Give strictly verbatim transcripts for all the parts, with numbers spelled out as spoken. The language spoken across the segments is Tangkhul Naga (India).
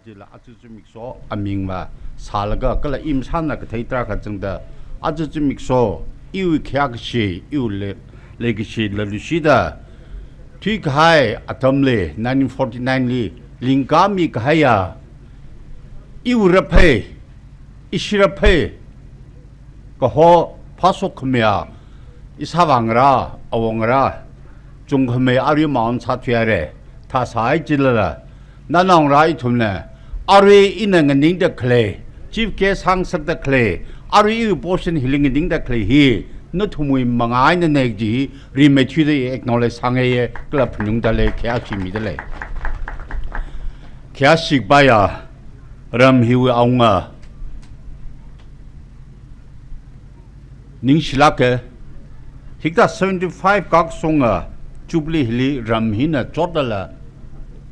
Chila aja zimiksho amingva sālaga kala imsana kathei tarākha zangda aja zimiksho iwui khayākashi, iwui le-, leikashi lalushida thuikahai atamli nineteen forty-nine li lingkami kahaiya iwui raphei, ishi raphei, kaho phāshok khameiya, ishāvā ngarā, awā ngarā, chungkhamei arui maon sāthuihaira, thāsāhai chilala, nanaongarā ithumna, arui ina nganingda khalei, chief guest hāngsakda khalei, arui iwui portion hili nganingda khalei hi, nathumwui mangā einana kaji, rimeithuida acknowledge sāngaiya, kala phaningda lei, khayāshi mida lei. Khayāshi kapaiya, ram hiwui awunga, ningshilāka, hikathā seventy-five kasunga Jubilee hili ram hina chotlala,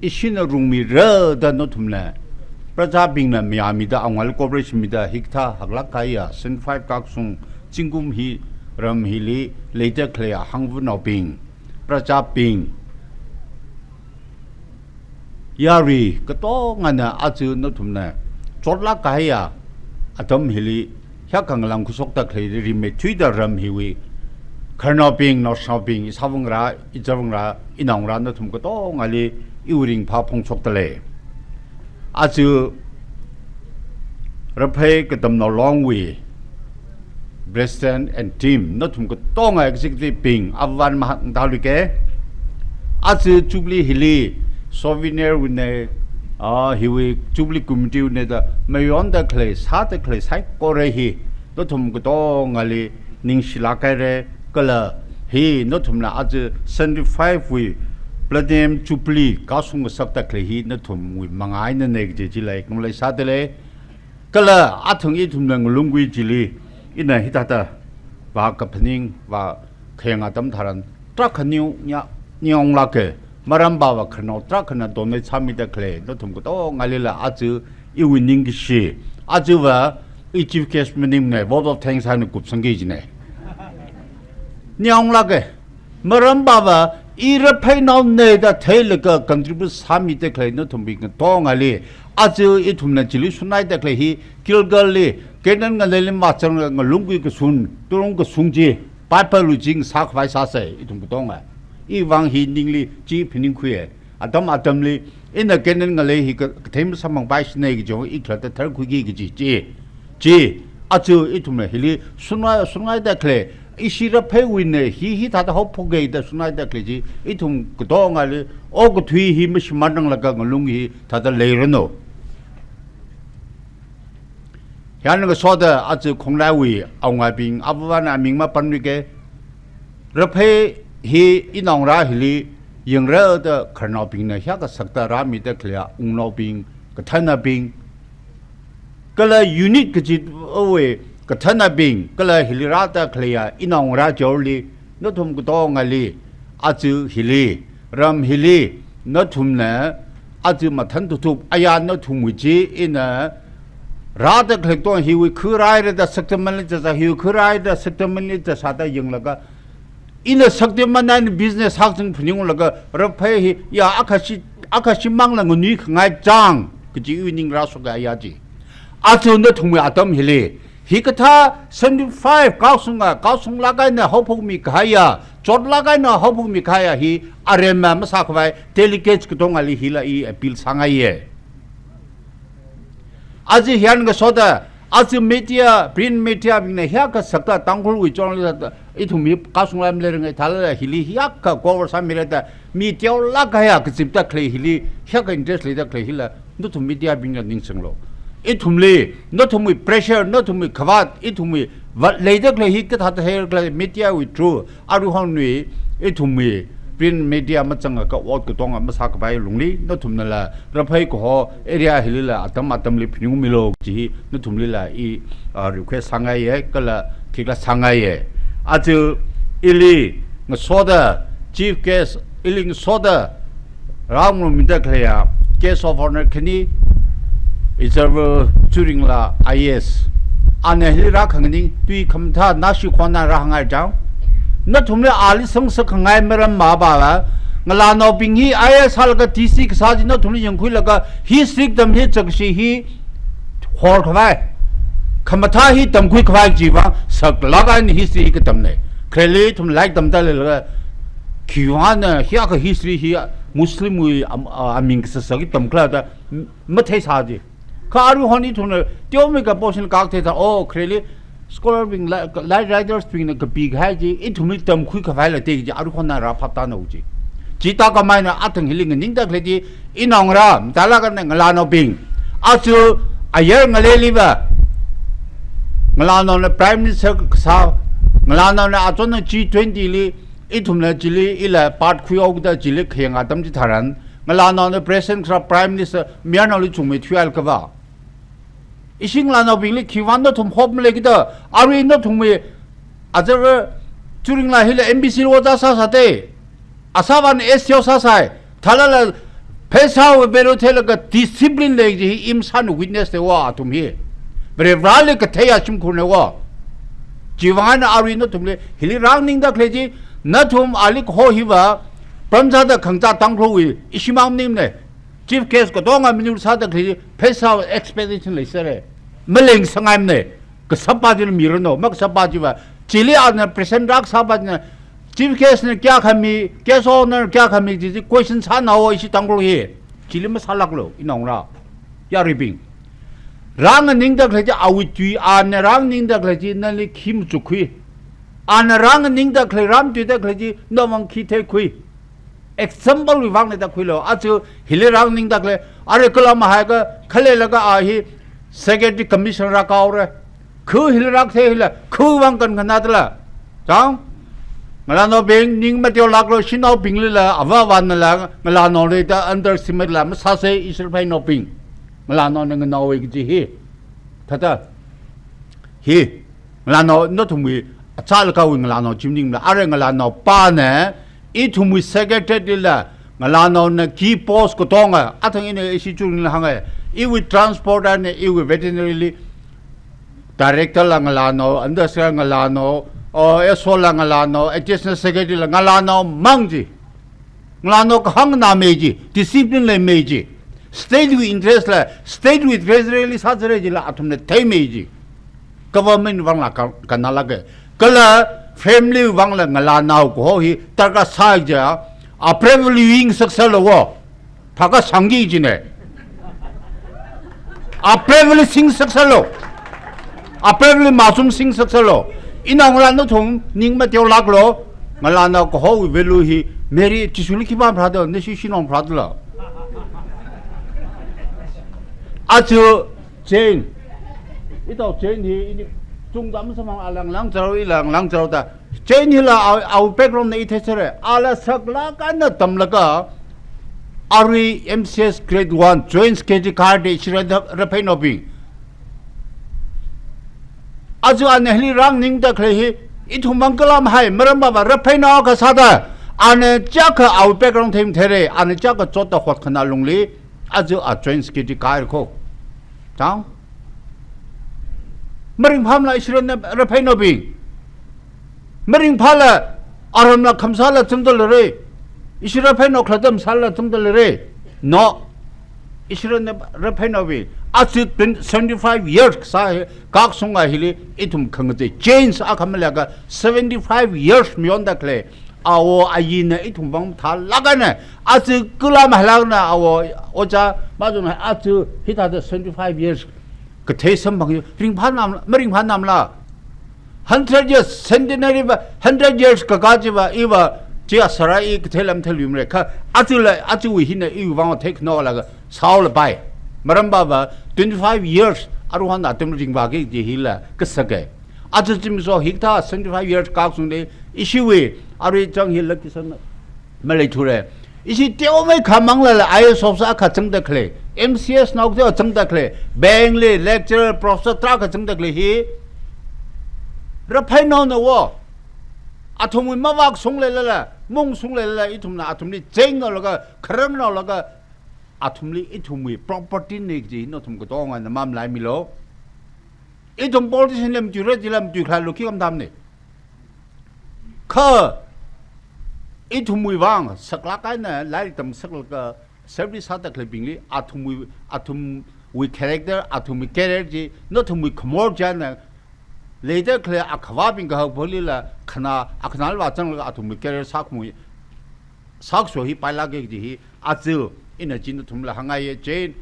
ishina rungmira da nathumna, prajabingna mayāmida, awungali cooperation mida, hikathā haklāk kahaiya seventy-five kasung zingkum hi ram hili leida khaleiya hangvanaobing, prajabing, yarui katongana aja nathumna chotlāk kahaiya atam hili hiyākha ngalāng khuishokda khalei rimeithuida ram hiwui khararnaobing, naoshinaobing, ishāvā ngarā, ichāvā ngarā, inaongarā nathum katongali iwui ringphā phongshokda lei. Aja Raphei Katamnao Longwui President and team, nathum katonga executive bing, avan mahak ngatāluike. Aja Jubilee hili souvenir wui eina, ah, hiwui Jubilee Committee wui eina da mayonda khalei, sāda khalei saikora hi, nathum katongali ningshilāk haira, kala hi nathumna aja seventy-five wui Platinum Jubilee kasung ngasakda khalei hi nathumwui mangā einana kaji chila acknowledge sāda lei. Kala athang ithumna ngalung khui chili, ina hithāda vākaphaning, vākhayang atam tharan, tarākha ning nya, ningyānglāka, maram pava khararnao tarākhana donate sāmida khalei, nathum katongalila aja iwui ningkashi, ajava i chief guest maningmana, vote of thanks eina kupsangki kajina. Ningyānglāka, maram pava i Rapheinaona da theilaga contribute sāmida khalei nathumbing katongali, aja ithumna chili shunaida khalei hi, Gilgal li, Canaan ngaleili mazang ngalung khui kashung, turung kashung chi, Bible wui chi ngasā khavai sāsa, ithum katonga. Iwui vang hi ningli chi phaningkhuiya. Atam atamli, ina Canaan ngalei hi ka, kathei masāmangpaishina kaji i khalatta tharkhuiki kaji chi. Chi, aja ithumna hili shunai, shunaida khalei, ishi Rapheiwui eina hi, hithāda haophokki da shunaida khalei chi, ithum katongali, okathui hi mashimānranglāka ngalung hithāda leiranu. Hiyākha ngasoda aja Khongnaiwui awungabing, avāvana aming mapānluike. Raphei hi inaongarā hili yangra da khararnaobingna hiyākha sakta rāmida khaleiya wungnaobing, kathānabing, kala unit kachitwui kathānabing, kala hili rāda khaleiya inaongarā jorli, nathum katongali, aja hili, ram hili, nathumna, aja mathān tuthup, aya nathumwui chi, ina, rāda khalei katonga hiwui khuirāhaira da shaktimanli chāsā, hiwui khuirāhaira da shaktimanli chāsāda yanglaga, ina shaktiman eina business hakchang phaningunglaga, Raphei hi, ya, akhashi, akhashimangla nganuikhangai chang, kaji iwui ning rāshoka aya chi. Aja nathumwui atam hili, hikathā seventy-five kasunga, kasunglāk eina haophokmi kahaiya, chotlāk eina haophokmi kahaiya hi, aremma masākhavai, delegates katongali hila i appeal sāngaiya. Aja hiyākha ngasoda, aja media, print media bingna hiyākha sakta Tangkhulwui chonli da, ithum hi kasungla maleiranga thālala hili hiyākha cover sāmira da, mi teolāk kahaiya kazipda khalei hili, hiyākha interest leida khalei hila, nathum media bingna ningsanglu. Ithumli, nathumwui pressure, nathumwui khavāt, ithumwui vāt leida khalei hi kathāda theira khala media wui through, aruihon wui, ithumwui, print media mazangakha ot katonga masākapai lungli, nathumnala, Raphei kaho, area hilila, atam atamli phaningungmilu kaji hi, nathumlila i, ah, request sāngaiya, kala khikhala sāngaiya. Aja ili ngasoda, chief guest, ili ngasoda, rāngarumida khaleiya, guest of honour khani, Ichārva Churingla I A S. Ana hili rākhanganing, tui khamathā nashi khona rāhāngai chang. Nathumli ali sangsak khangai maram mapava, Ngalānaobing hi I A S sālaga D C kasā chi nathumli yangkhuilaga history katam hi chakshi hi horkhavai, khamathā hi tamkhuikhavai chiwui vang saklāk eina history hi katamna. Khareli ithum lairik tamda leilaga khiwui vang eina hiyākha history hi Muslimwui am-, a-, aming kasāsā hi tamkhala da matheisā chi. Kha aruihon ithumna teomeikha portion kak theisā, oh, khareli scholar bing, li-, literary writers bingna kapikahai chi ithumli tamkhuikhavaila da kaji aruihon eina rāphaptānao chi. Chithākhamei eina athang hili nganingda khalei chi, inaongarā, mathālāk eina ngalānaobing. Aja ayar ngaleiliva ngalānaona Prime Minister kasā, ngalānaona achonna G twenty li, ithumna chili ila part khuihaoda chili khayang atam chitharan, ngalānaona President kasā, Prime Minister, mayarnaoli chungmeithuihailakha va. Ishi ngalānaobingli khiwui vang nathum hope maleikida, arui nathumwui, aja churingla hila M B C li ojā sāsāda, asāvāna S T O sāsai, thālala pheisāwui value theilaga discipline lei kaji hi imshan witness da wo athum hi. Varivarāli katheiya shimkhurna wo. Chiwui vang eina arui nathumli hili rānganingda khalei chi, nathum ali kaho hiva, pram sāda khangachā Tangkhulwui, ishimang maningmana. Chief guest katonga maningla sāda khalei chi, pheisā expectation leisera. Maleng sangaimana. Kasāpa china miranu, makasāpa chiva. Chili ana present rākasāpa china, chief guest na kayākha mi, guest of honour kayākha mi, chi chi question sānao ishi Tangkhul hi. Chili masālāklu, inaongarā, yaruibing. Rānganingda khalei chi awui tui, ana rānganingda khalei chi nali khi machukkhui. Ana rānganingda khalei, rāmatuida khalei chi nawui vang khi theikhui. Example wui vangna da khuilu, aja hili rānganingda khalei, arui kala mahaiakha, khaleilaga a hi Secretary Commissioner rākaora. Khu hili rākathei hila, khu vang kankhanā dala. Chang? Ngalānaobing, ning mateolāklu, shanaobinglila, avāvānala, ngalānaoli da underestimate la masāsa, ishi Rapheinaobing. Ngalānaona nganaowa kaji hi. Thāda. Hi. Ngalānao nathumwui, achālakha wui ngalānao chi maningmala, arui ngalānaopana, ithumwui secretary lila, ngalānaona key post katonga, athang ina ishi churingla hānga, iwui transport eina, iwui veterinary li, director la ngalānao, undersecretary ngalānao, o, S O la ngalānao, additional secretary la ngalānao mang chi. Ngalānao kahāng nganāmei chi, discipline leimei chi, state wui interest la, state wui treasury li sāzāra chila athumna theimei chi. Government vangla ka-, kannalāka. Kala family vangla ngalānao kaho hi darkar sāi ja, apreivali ying saksālu wo. Phaka sangki jina. Apreivali sing saksālu. Apreivali machum sing saksālu. Inaongarā nathum ning mateolāklu. Ngalānao kahowui value hi Mary Jishuli khipā pharāda, nashi shinong pharāda la. Aja Jane. Ithum Jane hi ini chungda masamphang, ala ngalāng zaro, ila ngalāng zaro da. Jane hila awui, awui background na i theisāra. Ala saklāk eina tamlaga arui M C S grade one, Joint Secretary kahai da ishi Ra-, Rapheinao bing. Aja ana hili rānganingda khalei hi, ithum mang kalam hai, maram baba Rapheinao kasā da, ana chiyākha awui background theimei theira, ana chiyākha chotda hotkhanā lungli, aja a Joint Secretary kahai kho. Chang? Maringphāmala ishi Ra-, Rapheinao bing. Maringphāla, aramla khamsāla zangda leira. Ishi Rapheinao khalatta masāla zangda leira. No. Ishi Ra-, Rapheinao bing. Aja twen-, seventy-five years kasā hi, kakshunga hili ithum khangachei change akha maleiakha seventy-five years mayonda khalei. Awo ayina ithum vang mathālāk eina, aja kala mahalākna awo, ojā, majung hai, aja hithāda seventy-five years kathei samphang hi, ringphānam, maringphānamla. Hundred years, centenary va, hundred years kakā chiva, iva, chi asāra i kathei lam theiluimara kha, ajala, ajawui hina iwui vang theikhanao laga, sāhaolapai. Maram baba, twenty-five years, aruihon atam ringvāki kaji hila, kasaka. Aja zimiksho hikathā seventy-five years kakshungli, ishiwui, arui chang hila kisang maleithura. Ishi teomeikha manglala I A S officer akha zangda khalei, M C S nao teo zangda khalei, bank li lecturer, professor tarākha zangda khalei hi, Rapheinaona wo. Athumwui mavākshung leilala, mungshung leilala, ithumna athumli chengnaolaga, khararnaolaga, athumli ithumwui property na kaji nathum katongana mamalaimilu. Ithum politician li matuira, chila matuikhala lukhi kamtamna. Kha, ithumwui vang, saklāk eina lairik tamsaklaga service sāda khaleibingli, athumwui, athumwui character, athumwui career chi, nathumwui khamor china, leida khalei akhavābing kahak phalila, khana, akhanali vāzanglaga athumwui career sākhamui, sākso hi pailāka kaji hi, aja, ina chi nathumla hāngngaiya chieina,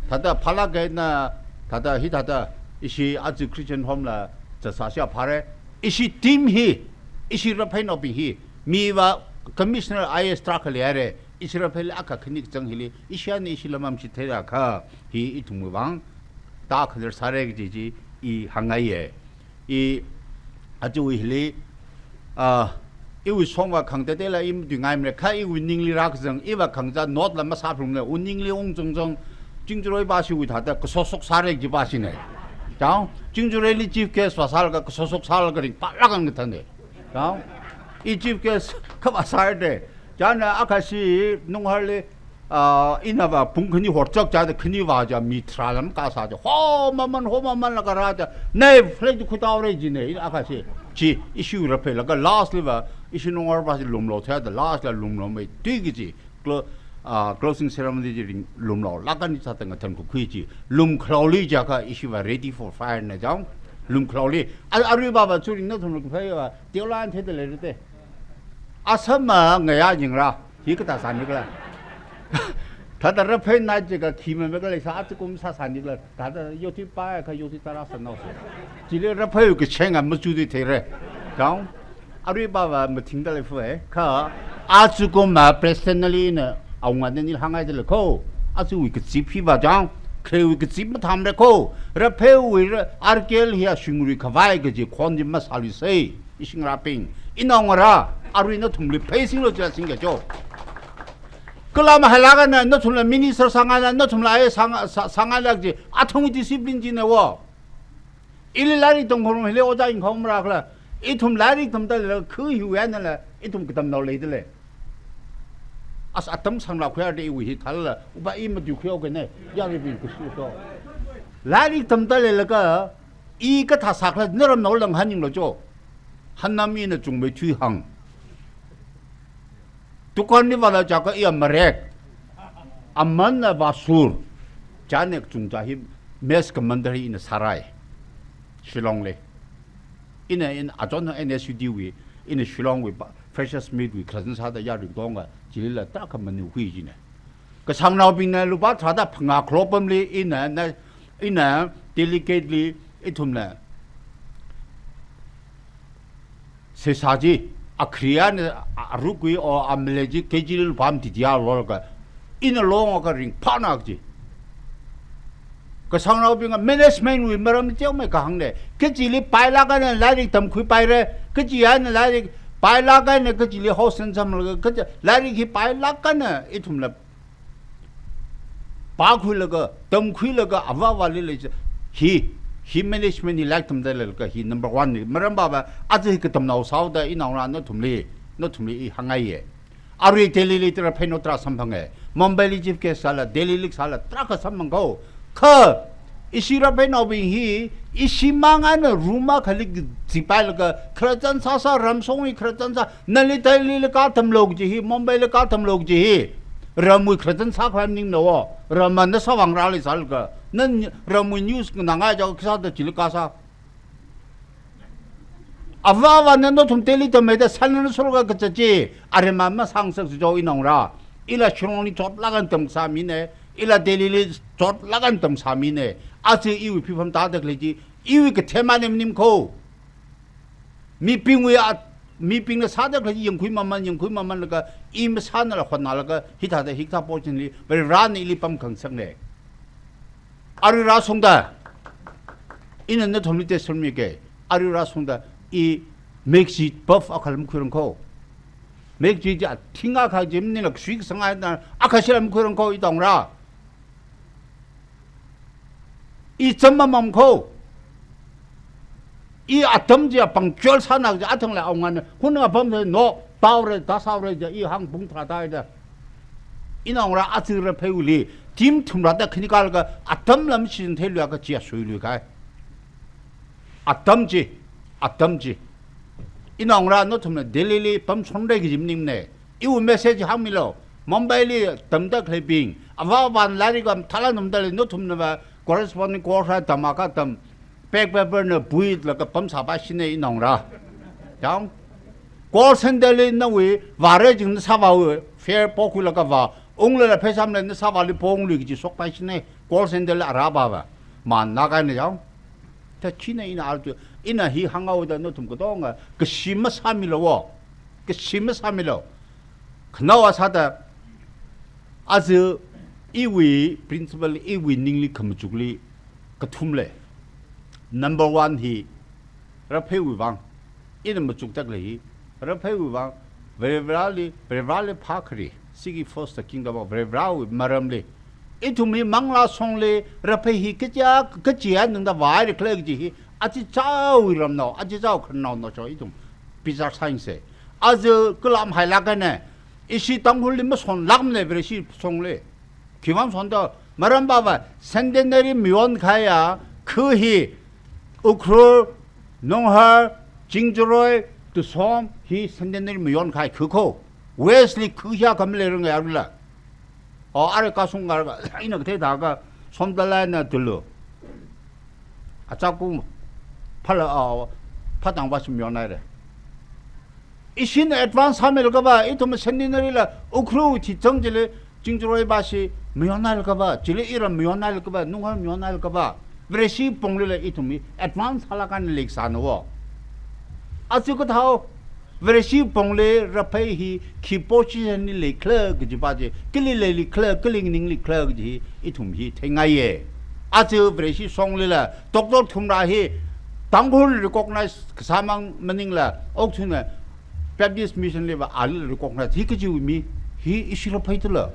thāda phālāk eina, thāda hithāda, ishi aja Christian Home la, zatsāshiya phāra, ishi team hi, ishi Raphei naobing hi, miva commissioner I A S tarākha leihaira, ishi Rapheili akha khani kachang hili, ishi eina ishi lamam shitheiakha, hi ithumwui vang, tākhaler sāra kaji chi, i hāngngaiya. I, ajawui hili, ah, iwui shongva khangtatela i matuingaimara, kha iwui ningli rākazang, iva khangachā note la masāphalungra, uningli ungzangzang, Chingjaroi pāshiwui thāda, kasosok sāra kaji pāshina. Chang, Chingjaroili chief guest vāsālaga, kasosok sālaga ringphālāk eina kathāna. Chang, i chief guest khavā sāra da. Chieina akhashi Nungharli, ah, inava pung khani horchak chāda khani vāja mi tharā lam kasā ja. Ho maman, ho mamanlaga rāja. Nei, flag chi khuitāhaora jina, ina akhashi. Chi, ishi Rapheilaga last liva, ishi Nunghar pāshi lumlo thāda last la lumlomei tui kaji. Clo-, ah, closing ceremony chi ring lumlolāk eina sāda ngathan kukhui chi. Lumkhalaoli jiakha ishiva ready for fire na chang. Lumkhalaoli. A, aruivava churing nathumla kaphaiva, teolan theida leira da. Asam ma ngayā jingra, hi kathā sānikhala. Thāda Raphei na jiakha khi mamekhalei sā ajakum sāsānikhala. Thāda yothui paiakha yothui tarā sānao sā. Chili Raphei kacheng a machu di theira. Chang, aruivava mathingda leifa e. Kha, ajakum ma personally na, awunga nani hāngngaida lei kho. Ajawui kazip hiva chang, kharewui kazip mathāmara kho. Rapheiwui ra, R K L hi ashingri khavai kaji khon chi masāluisei. Ishi ngarābing, inaongarā, arui nathumli phei singlo jiakha singkacho. Kala mahailāk eina, nathumla minister sāngaila, nathumla I A S sānga-, sā-, sāngaila kaji, athumwui discipline china wo. Ili lairik tamkharum hili ojā yangkhaung marākhala, ithum lairik tamda leila, khu hiwui einala, ithum katamnao leida lei. As atam sanglāk khuihaida iwui hi thālala, upa i matuikhuihaoka ne, yaruibing khuishi to. Lairik tamda leilaga, i kathā sākhala, naramnao lang hāngninglo cho. Hānnam ina chungmeithui hāng. Dukanli vāla jiakha iya marek. Amanna vāsur. Chieina kachungcha hi mess commander hi ina sārai. Shillongli. Ina, ina achon N S U D wui, ina Shillongwui pa, freshers meet wui khararchan sāda yaruikonga, chilila tarākha manuikhui jina. Kashāngnaobingna lupā tharāda phangā khalop pamli ina, na, ina delegate li ithumna seisā chi, akhriya na, a-, arukui o amale chi, K G li lupā mati tiya lolaga, ina longakha ringphāna kaji. Kashāngnaobinga management wui maram teomeikha hāngna. Kachili pailāk eina lairik tamkhuipaira, kachi eina lairik pailāk eina kachili house and samlaga, kachi lairik hi pailāk eina ithumla pākhuilaga, tamkhuilaga, avāvali lei chi. Hi, hi management hi lairik tamda leilaga, hi number one na. Maram pava, aja hi katamnao sāhaoda, inaongarā nathumli, nathumli i hāngngaiya. Arui Delhili tara pheino tara samphanga. Mumbaili chief guest sāla, Delhili sāla, tarākha samphang kho. Kha, ishi Raphei naobing hi, ishi mangana room akhali zipailaga, khararchan sāsā, ramshongwui khararchan sā, nali Delhili katamlo kaji hi, Mumbaili katamlo kaji hi. Ramwui khararchan sākhavai maningmana wo. Ram ana sāvāngra leisālaga. Na ramwui news nganāngai jiakha kasāda chili kasā. Avāvana nathum Delhi tammeida sānana suraga kazat chi, aremma masāngasaksa jo inaongarā. Ila Shillongli chotlāk eina tamkasā mina, ila Delhili chotlāk eina tamkasā mina. Aja iwui phipham tāda khalei chi, iwui kathemana maning kho. Mibingwui a, mibingna sāda khalei chi yangkhui maman, yangkhui mamanlaga, i masānala hotnalaga, hithāda hikathā portionli, Varivarāna ili pamkhangasakna. Arui rāshungda, ina nathumli testimony ke, arui rāshungda, i mekchi buff akhala makhuirang kho. Mekchi chi athing akha chi maningla kasui kasang eina, akhashila makhuirang kho, inaongarā. I cham mamam kho. I atam chi apang chol sāna kaja athangla awungana, hun apam no, taore, ta saore ja, i hāng pung tharā tāhaida. Inaongarā aja Rapheiwuili, team thumrā da khani kalaga, atam lam shin theiluiakha chi asuilui kahai. Atam chi, atam chi. Inaongarā nathumna Delhili pamshonra kaji maningmana. Iwui message hāngmilu. Mumbai li tamda khaleibing, avā avāna lairik mathālāk namda lei, nathumna va corresponding course rā tamkha tam, back paper na builaga pamsāpaishina inao ngarā. Yang, call center li nawui vāra jing nasāvāwui fare pokhuilaga vā, unglala pheisā malei nasāvāli pongli kaji shokpaishina, call center li arāpava. Manna kahaina yang. Thāchina ina arju, ina hi hānghaoda nathum katonga kashi masāmilu wo. Kashi masāmilu. Khanaowa sāda, aja iwui principle, iwui ningli khamachukli kathum lei. Number one hi, Rapheiwui vang. Ina machukda khalei hi, Rapheiwui vang, Varivarāli, Varivarāli phākhari, seek ye first the kingdom of, Varivarāwui maramli. Ithum hi manglā shongli, Raphei hi kaja, kaja ningda vāhaira khala kaji hi, achichāwui ramnao, achichāwui khararnaona cho ithum bichar sāyangsa. Aja kala mahailākana, ishi Tangkhulli mashonlākmana Vareshi shongli. Khiwui vang shonda, maram pava, centenary mayonkahaiya khu hi, Ukhrul, Nonghar, Chingjaroi, Tusom, hi centenary mayonkahai khu ko. West li khu hiyākha maleiranga arila. O, arui kasung ngarga, ina kathei thākha, Somdalaina Tulu. Achakum, phala, o, phatang vāshim yonhaira. Ishina advance sāmilaga va, ithum centenary la Ukhrul thizang chili, Chingjaroi vāshi mayonhailaga va, chili iram mayonhailaga va, Nonghar mayonhailaga va, Vareshi ponglila ithum hi advance sālaga leisāna wo. Aja kathāo, Vareshi pongli Raphei hi khi position li leikhala kaji pa chi, kali leili khala, kali ningli khala kaji hi, ithum hi theingaiya. Aja Vareshi shonglila, Doctor Thumra hi, Tangkhul recognize kasāmang maningla, okathuina Baptist Mission li va ali recognize hi kajiwui mi, hi ishi Raphei tula.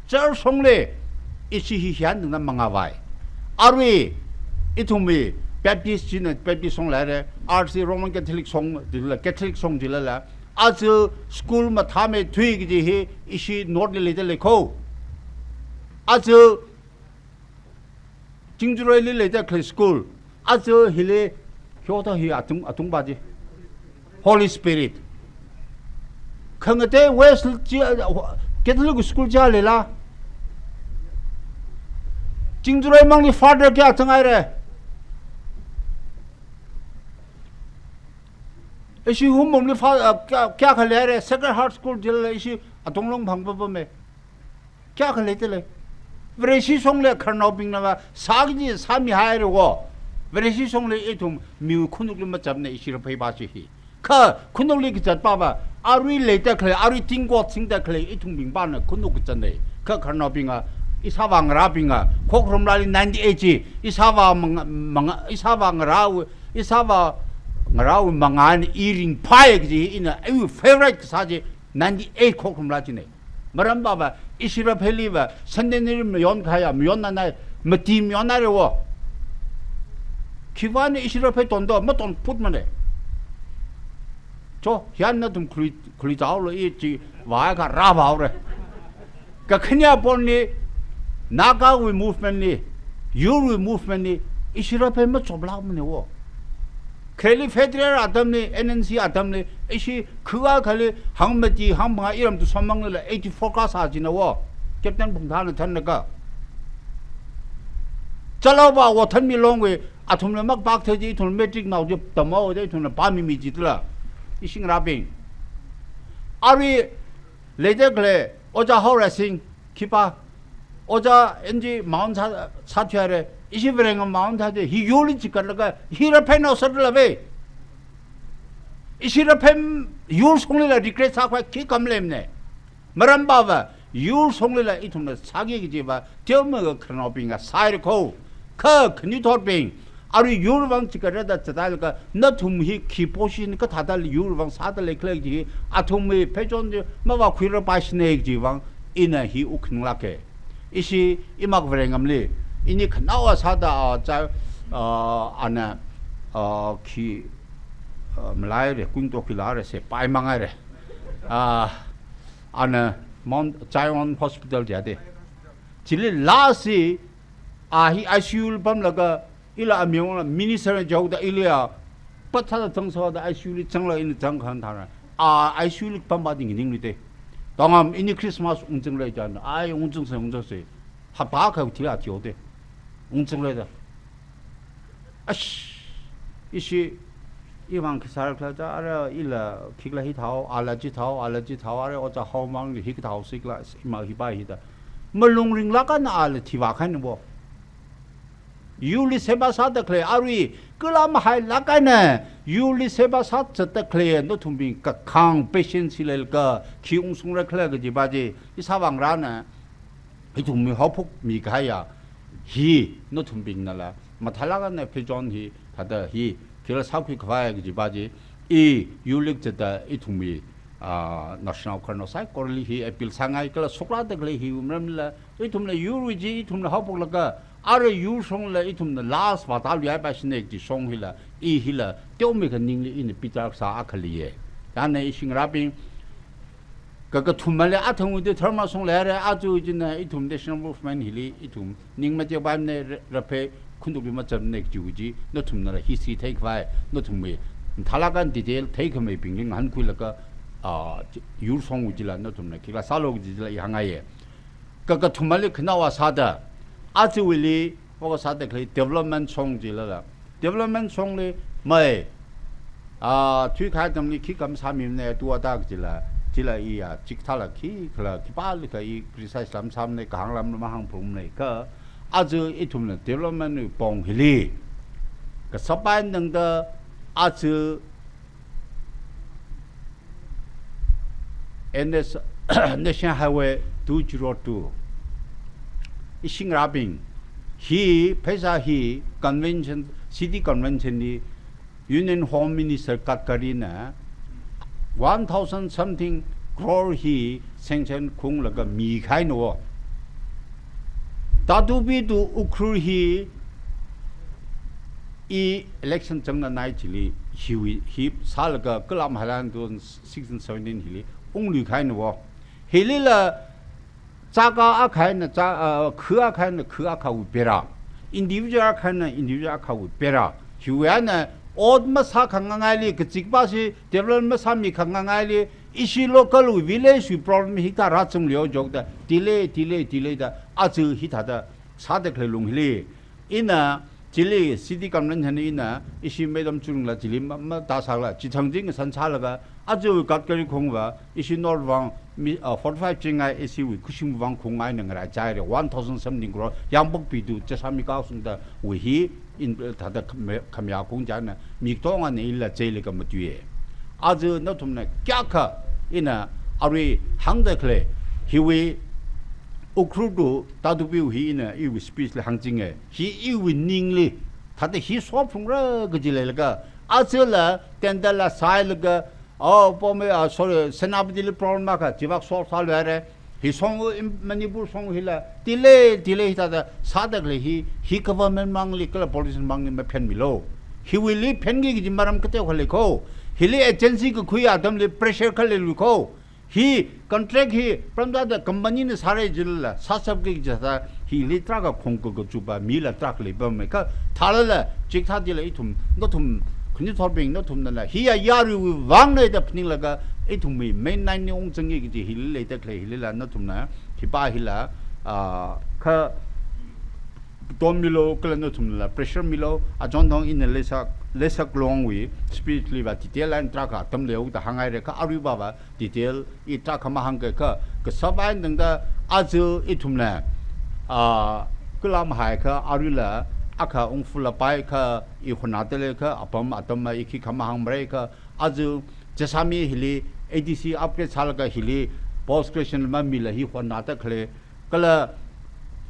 Church shongli, ishi hi hiyan na mangavai. Arui, ithumwui Baptist china Baptist shong leira, R C Roman Catholic shong, chilala, Catholic shong chilala. Aja school mathāmeithui kaji hi, ishi North li leida lei ko. Aja Chingjaroili leida khalei school. Aja hili, hyoda hi atung, atung pa chi. Holy Spirit. Khangatei West chi, Catholic school chi leila. Chingjaroi mangli Father kayā zanghaira. Ishi Hungpungli fa-, ah, kayā, kayākha leira, Sacred Heart School chila ishi atung long phang pa pa me. Kayākha leida lei. Vareshi shongli khararnaobingna va, sāki sāmihaira wo. Vareshi shongli ithum miwui khanukli machapna ishi Raphei pa chi hi. Kha khanukli kazat pa va, arui leida khalei, arui tingkot singda khalei, ithumbing pana khanuk kazatna. Kha khararnaobinga, ishāvā ngarābinga, Khokharum rali ninety-eight chi, ishāvā manga, manga, ishāvā ngarāwui, ishāvā ngarāwui mangāna i ringphāya kaji, ina, iwui favorite kasā chi, ninety-eight Khokharum rā china. Maram pa va, ishi Rapheili va, centenary mayonkahaiya, mayonnanai, mati mayonnaira wo. Khiwuivang ishi Raphei tonda, maton put mana. Cho, hiyan nathum khalui, khalui chaolo i chi, vākha rāvāhaora. Kakhane apongli, Nagawui movement li, Yurwui movement li, ishi Raphei machoplākmana wo. Khareli federal atamli, N N C atamli, ishi khuwa khali hangmati hangphangā iram Tusom manglila eighty-four kasā china wo. Captain Phungthana thanlaga. Chalao pa wo thanmi longwui, athumla makpak thei chi, ithum matric nao chi tamhaoda ithumla pāmimi chitla. Ishi ngarābing. Arui leida khalei, Ojā Haorai Singh, khipā, Ojā N G Mount sā, sāthuihaira, ishi Varengam Mount sā chi, hi yurli chikatlaga, hi Rapheinao sālala ve. Ishi Raphei yur shonglila regret sākhavai khikha maleimana. Maram pa va, yur shonglila ithumna sāki kaji va, teomeikha khararnaobingna sāhaira ko. Kha khanuithotbing, arui yurwui vang chikatda zathailaga, nathum hi khi position kathāda yurwui vang sāda leikhala kaji hi, athumwui pheichon chi mavākhuirarpaishina kajiwui vang, ina hi wukkhanunglāka. Ishi imak Varengamli, ini khanaowa sāda, ah, cha, ah, ana, ah, khi, ah, malaira, kungto khi lāra se, paimang haira. Ah, ana Mount Zion Hospital jida. Chili lasi, a hi I C U li pamlaga, ila amiyongla minister jaoda ili a, pathāda zangsoda I C U li zangla ina zangkhan thāra. A I C U li pampa ding ningli te. Tangam ini Christmas ungzingla chān, ai ungzingsa, ungzingsa. Hapta kha thila thiode. Ungzingla da. Ash, ishi, iwuivang khi sārakhala da, ara ila khikhala hithao, ala chithao, ala chithao, ara ojā haomang hi kathao sikhala, ima hipa hi da. Malung ringlāk eina ala thivā khainavo. Yurli seba sāda khalei, arui kala mahailāk eina, yurli seba sāzatda khalei, nathumbing kakhang patience leilaga, khi ungshungrakhala kajipa chi, ishāvāngrana, ithumwui haophok mikahaiya, hi, nathumbingnala, mathālāk eina pheichon hi, thāda hi, khikhala sākhuikhavai kajipa chi, i, yurli zatda ithumwui, ah, national khararnao saikorali hi appeal sāngai kala shokrāda khalei hi maramla, ithumla yurwui chi, ithumla haophoklaga, ara yur shongla ithumna last vātāluihaipa shine kaji shong hila, i hila, teomeikha ningli ina pitar sā akhali ye. Chieina ishi ngarābing, kakathumali athangwui chi dharma shong leira, aja china ithum national movement hili, ithum ning machepaimana, ra-, raphei khundukli machamana kajiwui chi, nathumnala history theikhavai, nathumwui, mathālāk eina detail theikhameibingli ngahānkhuilaga, ah, yur shongwui chila, nathumna khikhala sālu kaji chila i hāngngaiye. Kakathumali khanaowa sāda, ajawuili, oka sāda khalei development shong chilala. Development shongli, mai, ah, thuikahai atamli khikha masāmimana, tu ada kajila, chila iya, chikathāla khikhala, khipālikha i criticize la masāmana, kahāngla mahāngphungmana, kha, aja ithumna development wui pong hili, kashap eina tangda, aja N S, National Highway two zero two. Ishi ngarābing, hi, pheisā hi, convention, city convention li, Union Home Minister Gadkarina, one thousand something crore hi sanction khaunglaga mikahainavo. Tatupi to Ukhrul hi, i election zangnanai chili, hiwui, hi sālaga kala mahailāk eina two thousand sixteen seventeen hili, ungluikahainavo. Hilila, chaka akha eina cha-, ah, khu akha eina khu akhawui bera. Individual akha eina individual akhawui bera. Hiwui eina ot masākhangangaili, kachikpa chi develop masāmikhangangaili, ishi local wui village wui problem hithā rāzangleo jokda, delay, delay, delay da, aja hithāda sāda khalei lung hili. Ina, chili city convention ina, ishi Madam Chunglala chili ma, matāsāla, chithang chi ngasan sālaga, aja Gadkari khongva, ishi North vang, mi, ah, forty-five chingai, ishi wui khuishim vang khongngaina ngaraichaire, one thousand something crore, Yangpokpi to Jessami kasungda wui hi, in, thāda kham-, khamayā khong chieina, mi katongana ila chili khamatuiye. Aja nathumna kayākha, ina, arui hāngda khalei, hiwui, Ukhrul to Tatupi wui hi ina, iwui speech li hāngchinge. Hi iwui ningli, thāda hi solve phungra kaji leilaga, ajala tender la sāhailaga, oh, Poumai, ah, sorry, Senapati li problem akha, chivak solve sāluihaire. Hi shong, im, Manipur shong hila, delay, delay hithāda sāda khalei hi, hi government mangli, kala politician mangli maphenmilu. Hiwuili phenki kaji maram kateokha leikho. Hili agency kakhui atamli pressure khalei leilui kho. Hi contract hi, pramda da company na sāra jilala, sāshapki jida, hili tarākha khongka kachupa, mila tarākha leipammeikha, thālala, chikathā chila ithum, nathum, khanuithotbing nathumnala, hiya yaruiwui vangna da phaninglaga, ithumwui main line li ungzangi kaji hili leida khalei hilila, nathumna, hipa hila, ah, kha, tom milo, kala nathumla pressure milo, achonthang ina leisak, leisak longwui, speech liva detail line tarākha atam leihaoda hānghaire kha, aruivava, detail, i tarākha mahāngkakha, kashap eina tangda aja ithumla, ah, kala mahaikha, aruila, akha ungfula paikha, i hotnada leikha, apam atamma i khikha mahāngmareikha, aja Jessami hili, A D C upgrade sālaga hili, post creation mamila hi hotnada khalei, kala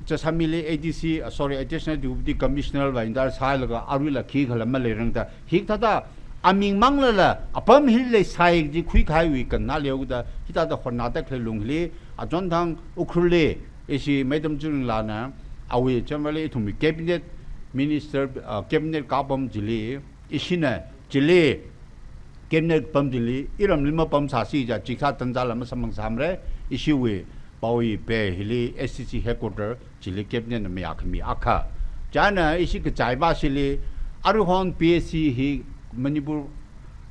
Jessami li A D C, ah, sorry, Additional Deputy Commissioner va indar sālaga aruila khikhala maleirangda, hikathāda aming manglala, apam hili leisai kaji khuikahaiwui kanna leihaoda, hithāda hotnada khalei lung hili, achonthang Ukhrul li, ishi Madam Chunglana, awui generally ithumwui cabinet minister, ah, cabinet kapam chili, ishina, chili, cabinet pam chili, iramli mapamsāsi ja, chikathā tanzala masamphang sāmara, ishiwui, Paoyee Bay hili S C C headquarter, chili cabinet na mayākhami akha. Chieina ishi kachaiva shili, aruihon P S C hi Manipur,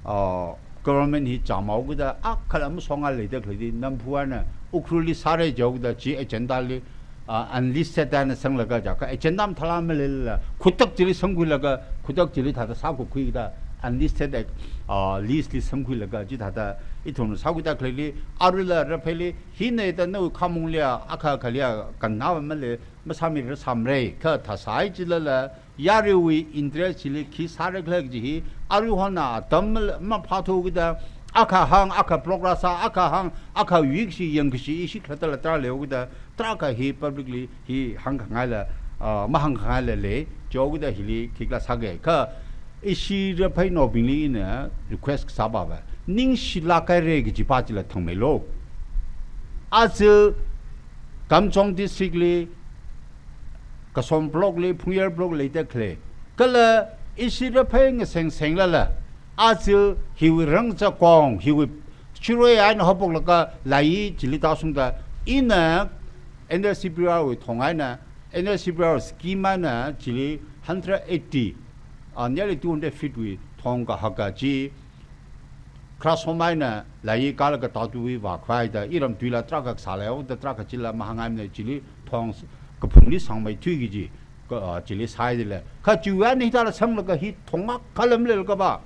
ah, Government hi chāmao kida, akhala masonga leida khalei di, namphu ana, Ukhrulli sāra jihaoda, chi agenda li, ah, unlisted ana sanglaga jiakha, agenda mathāla maleilala, khutak chili sangkhuilaga, khutak chili thāda sākakhui kida, unlisted, ah, list li sangkhuilaga, chithāda, ithumna sākhuida khalei li, aruila rapheili, hina da nawui khamong liya, akha akha liya, kannava male, masāmira sāmara, kha thāsai chilala, yaruiwui interest chili khi sāra khala kaji hi, aruihon atam ma, maphāthu kida, akha hāng, akha block rāsā, akha hāng, akha yuikashi, yangkashi, ishi khalattala tarā leihaokida, tarākha hi public li hi hāngkhangaila, ah, mahāngkhangaila lei, jihaokida hili khikhala sāga, kha ishi rapheinaobingli ina request kasā pava, ningshilāk haira kaji pa chila thangmeilu. Aja Kamjong district li, Kasom block li, Phungyar block leida khalei, kala ishi raphei ngasengsenglala, aja hiwui Rangchakong, hiwui Shirui eina haophoklaga Layi chili tāshungda, ina N L C P R wui thong eina, N L C P R scheme eina chili hundred eighty, ah, nearly two hundred feet wui thong kahaka chi, Khrasom eina Layi kālaga Tatuwui vākhavai da, iram tuila tarākha kasā leihaoda tarākha chila mahāngngaimana, chili thong s-, kaphungli sangmeithui kaji, ka, ah, chili sāi dile. Kha chiwui eina hithāla sanglaga hi thong akhala maleilakha pa.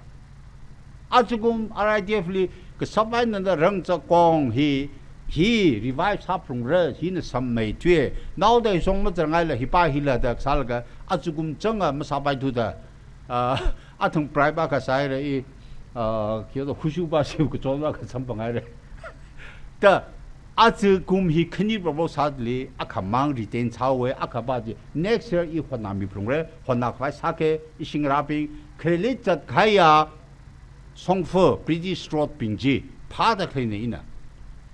Ajakum R I D F li kasāpai nanda Rangchakong hi, hi revive sāphalungra, hina sangmeithui. Naoda hi song mazangngaila hi pa hila da kasālaga, ajakum changa masāpaithuda, ah, athang bribe akha sāhaira i, ah, khi da Huishu pa siu kachon akha samphanghaira. Da, ajakum hi khani proposal li akhamang retain sāhaowa, akha pa chi next year i hotnami phalungra, hotnakhavai sāga, ishi ngarābing, khalei zatkahaiya shongfa British Road bing chi phāda khaleina ina.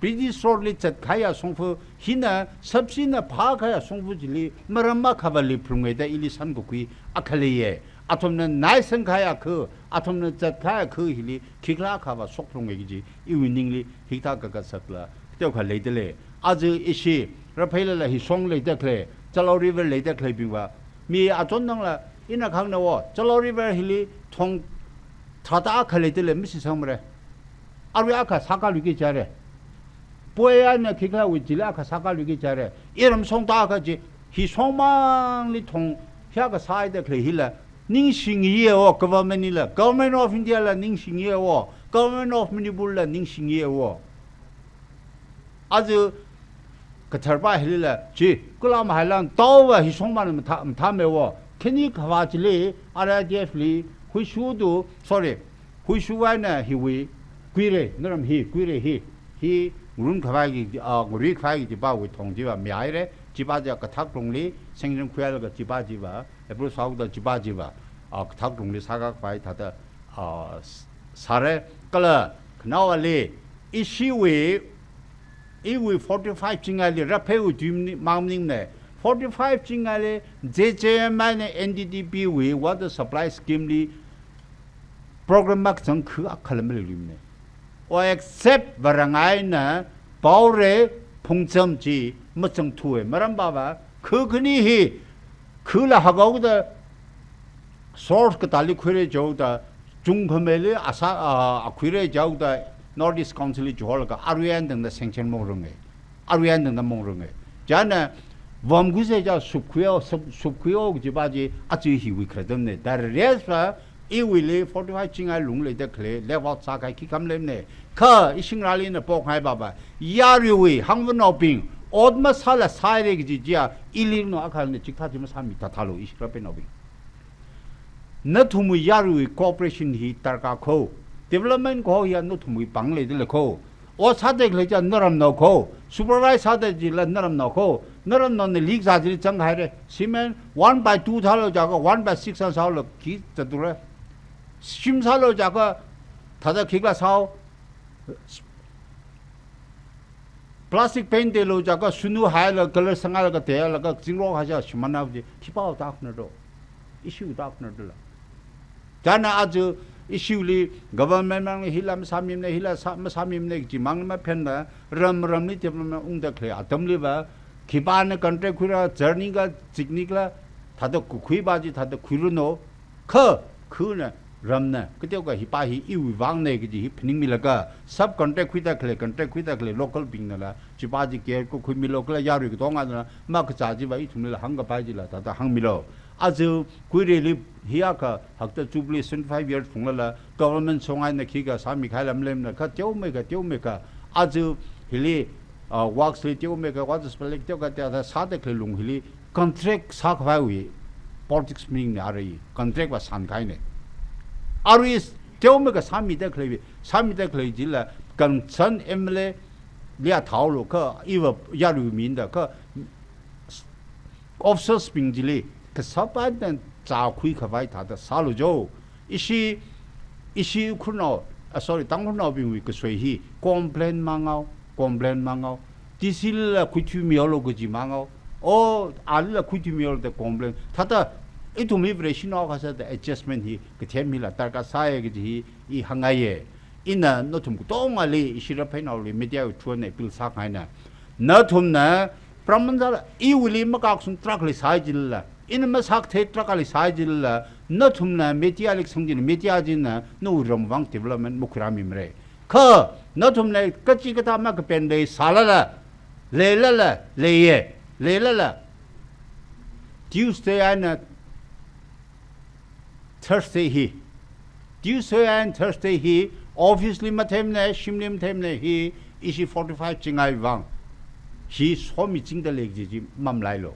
British Road li zatkahaiya shongfa hina, subsidy na phākahaiya shongfa chili maram akhavali phalunga da ili samkakhui akha leiya. Athumna naisangkahaiya kha, athumna zatkahaiya kha hili khikhala akhava shokphalunga kaji iwui ningli hithā kakasak la, teokha leida lei. Aja ishi rapheilala hi shong leida khalei, Chalao River leida khaleibingva, mi achon nangla ina khangna wo, Chalao River hili thong tharāda akha leida lei, mashisangmara. Arui akha sākaluiki jihaira. Poi eina khikhalawui chili akha sākaluiki jihaira. Iram shongda akha chi, hi shongmangli thong hi akha sāhaida khalei hila ningshingiya wo, government lila, Government of India la ningshingiya wo, Government of Manipur la ningshingiya wo. Aja kathar pa hilila, chi, kula mahaila, taova hi shongmana mathā, mathāmei wo. Khani khavā chili, R I D F li, Huishu tu, sorry, Huishu eina hiwui, Kuirei, naram hi, Kuirei hi, hi, ngarumkhavai ki, ah, ngaruikhavai ki chi pawui thong chiva mihaira, chi pa chi kathak lungli, sanction khuilaga chi pa chiva, approve sāhaoda chi pa chiva, ah, kathak lungli sākakhavai thāda, ah, s-, sāra, kala, khanaowali, ishiwui, iwui forty-five chingaili, rapheiwui tui mani, mang maningmana, forty-five chingaili, J J M eina N D D B wui water supply scheme li program makachang kha akhala maleiluimana. O except Varang eina Paure Phungcham chi machangthuwa, maram pava, kha khani hi, khala hakhaoda source katāli khuira jihaoda, chungkhameili asā, ah, akhuira jihaoda, North East Council li chiholaga, arui eina tangda sanction mongranga. Arui eina tangda mongranga. Chieina, vamkhuisa chiakha supkhuihaowa, sup-, supkhuihaowa kaji pa chi, aja hiwui kharatamna. The rest va, iwuili forty-five chingai lungli leida khalei, left out sākahai khikha maleimana. Kha, ishi ngarāli ina pokngai pava, yaruiwui, hangvanaobing, ot masāla sāhaira kaji chiya, ili no akha na chikathā chi masāmi thāthālu, ishi rapheinaobing. Nathumwui yaruiwui cooperation hi darkar kho. Development kaho hiya nathumwui pāng leida lei kho. Ot sāda khalei chiya naramnao kho. Supervise sāda chila naramnao kho. Naramnaona leak zā chili zanghaira. Cement one by two thālu jiakha one by six sālu khi zatura. Shim sālu jiakha thāda khikhala sāhao. Plastic paint teilu jiakha sunu hailaga, colour sanglaga teilaga, zingrok haja shimānhaowa chi, khipāwui tākna do. Ishiwui tākna dola. Chieina aja ishiwuili government mang hila masāmimana, hila sā, masāmimana kaji mang maphenna, ram ramli development ungda khalei atamliva, khipāna contract khuira, journey ka, zikni kala, thāda kukhui pa chi, thāda khuiranu, kha, khana, ramna, kateokha hi pa hi iwui vangna kaji hi phaningmilaga, subcontract khuida khalei, contract khuida khalei local bingnala, chipa chi care khuimilu kala yarui katonganala, makazā chiva ithumlila hāngkapai chila, thāda hāngmilu. Aja Kuireli hi akha hakta Jubilee seventy-five years phunglala, government shong eina khikha sāmikahai lam lemna, kha teomeikha, teomeikha. Aja hili, ah, works li teomeikha, water supply li teokha, teokha sāda khalei lung hili, contract sākhavaiwui politics maningna arui, contract va sankahaina. Arui teomeikha sāmida khalei, sāmida khalei chila, concern M L A li athālu kha, iva yarui minda kha, officers bing chili, kasāpaina zākhuikhavai thāda sālu jo. Ishi, ishi khunao, ah, sorry, Tangkhulnaobingwui kasoi hi, complain mangao, complain mangao. D C lila khuithuimihaolu kaji mangao. O, alila khuithuimihaolu da complain. Thāda, ithum hi Vareshinao kasāda adjustment hi, kathem hila darkar sāya kaji hi, i hāngngaiya. Ina nathum katongali, ishi Raphei naoli, media wui through eina appeal sākahaina. Nathumna, Brahman sāla, iwuili makaksun tarākha leisai chilala, ina masākathei tarākha leisai chilala, nathumna media li kasang china, media china nawui ram vang development makhuirāmimara. Kha, nathumna kachikathā makapen leisālala, leilala, leiya, leilala. Tuesday eina Thursday hi, Tuesday and Thursday hi, office li matheimana, shimli matheimana hi, ishi forty-five chingai vang hi somichingda lei kaji chi mamalailu.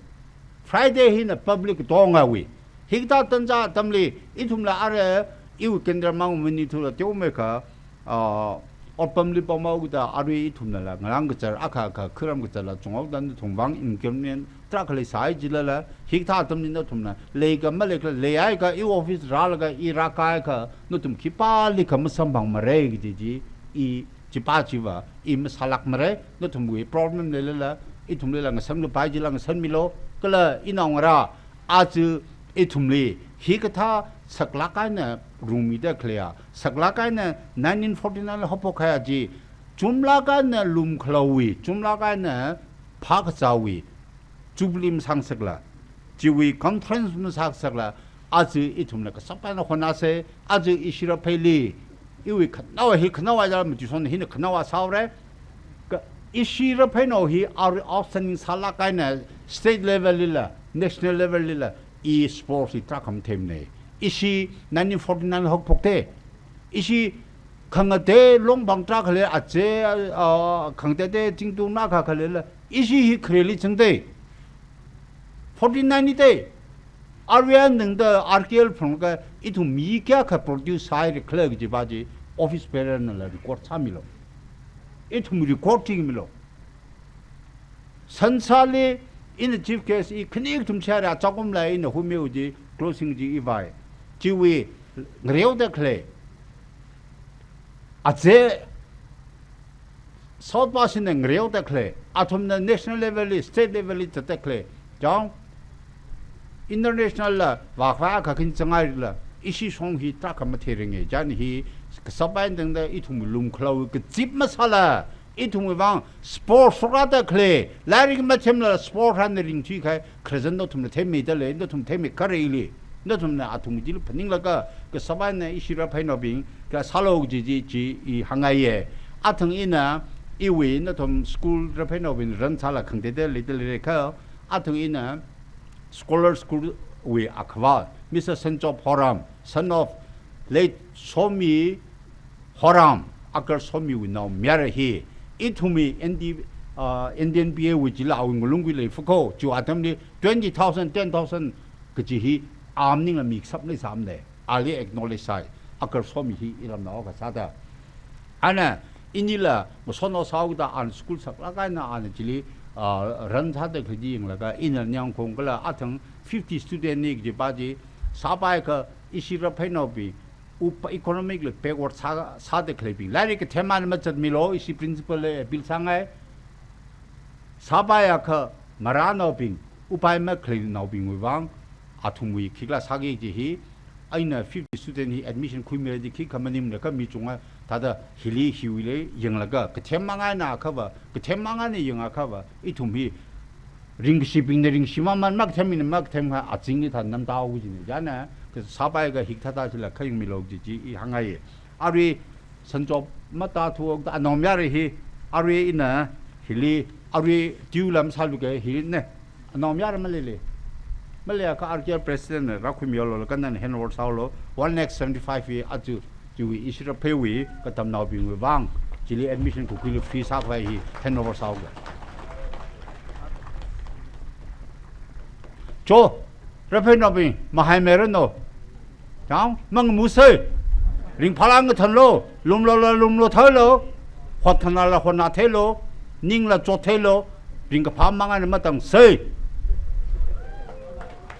Friday hina public katongawui. Hikathā tanja atamli, ithumla arui, iwui kendra mang manithula teomeikha, ah, otpamli pamhaokida arui ithumnala, ngarān kachar akha akha, kharam kacharla chunghaoda nathum vang inconvenient tarākha leisai chilala, hikathā atamli nathumna, leikha maleikha, leihaiakha, i office rālaga, i rākahaiakha, nathum khipālikha masamphangmara kaji chi, i chipa chiva, i masālākmara, nathumwui problem leilala, ithumlila ngasānkapai chila ngasānmilu, kala inaongarā, aja ithumli, hikathā saklāk eina rungmida khaleiya, saklāk eina nineteen forty-nine li haophok kahaiya chi, chumlāk eina lumkhalaowui, chumlāk eina phākazāwui, Jubilee masāngasakla, chiwui conference masāngasakla, aja ithumna kasāpaina hotnāsa, aja ishi Rapheili, iwui khanaowa hi khanaowa jala matuisang hina khanaowa sāhaora. Kha ishi Rapheinao hi out-, outstanding sālāk eina state level lila, national level lila, i sports hi tarākha matheimana. Ishi nineteen forty-nine haophokta. Ishi khangatei longbang tarākha lei, aja, ah, khangateitei zingtung na kha khalei la, ishi hi khareli zangda. Forty-nine li da. Arui eina tangda R K L phunglaga ithum mi kayākha produce sāhaira khala kajiva chi office bearer nala record sāmilu. Ithum record chingmilu. Sansali ina chief guest i khani kathum share achakum la ina huimiu chi closing chi i vai. Chiwui ngareoda khalei. Aja South Pass na ngareoda khalei, athumna national level li, state level li zatda khalei, chang, international la, vākhavai akha khin zangaila, ishi shong hi tarākha matheiringa, chieina hi, kasāpai tangda ithum lumkhalao kazip masāla, ithumwui vang, sport shokrāda khalei, lairik mathemla sport hānna ringthuikahai, khararchan nathumna theimida lei, nathum theimikhareli, nathumna athum chili phaninglaga, kasāpaina ishi Rapheinaobing, kha sālu kaji chi, chi i hāngngaiya. Athang ina, iwui nathum school Rapheinaobing run sāla khangateida leida leira kha, athang ina, scholar school wui akhava, Mister Senchop Horam, son of late Somi Horam, Uncle Somiwui naomayara hi, ithumwui N D, ah, N D N P A wui chila awui ngalung khuilei fukho, chiwui atamli twenty thousand, ten thousand kaji hi, a maningla mi kasāp leisāmana, ali acknowledge sāi, Uncle Somi hi iramnao kasāda. Ana, inila, masotnao sāhaoda, ana school saklāk eina, ana chili, ah, run sāda khalei chi yanglaga, ina Nyangkhong kala, athang fifty student na kajiva chi, sāpai kha, ishi Rapheinaobing, upa economically backward sā, sāda khaleibing. Lairik kathem eina mazatmilu, ishi principal li appeal sāngai. Sāpaiakha marānaobing, upai makhalei naobingwui vang, athumwui khikhala sāki kaji hi, eina fifty student hi admission khuimira chi khikha maningmana kha mi chunga, thāda hili hiwuili yanglaga, kathem mang eina akhava, kathem mang eina yangakhava, ithum hi Ringkashibingna ringshi maman, makathem mina makathem kha azingli thangnam tao kajina. Chieina, kasāpai kahik thāda chila khayang milu kaji chi i hāngngai. Arui sanchop mata thuok da anaomayara hi, arui ina hili, arui tiu lam sālu ke hi ne. Anaomayara maleile. Maleikha R K L president na rākhuimilu la kannan handover sālu. One lakh seventy-five hi aja chiwui ishi Rapheiwui katamnaobingwui vang, chili admission kukhuilu free sākhavai hi handover sālu. Cho, Raphei naobing, mahaimeiranu. Chang, mangamusei. Ringphālāk ngathanlu, lumlu la lumlu theilu, hotkhana la hotna theilu, ningla chot theilu, ringkaphā mang eina matangsei.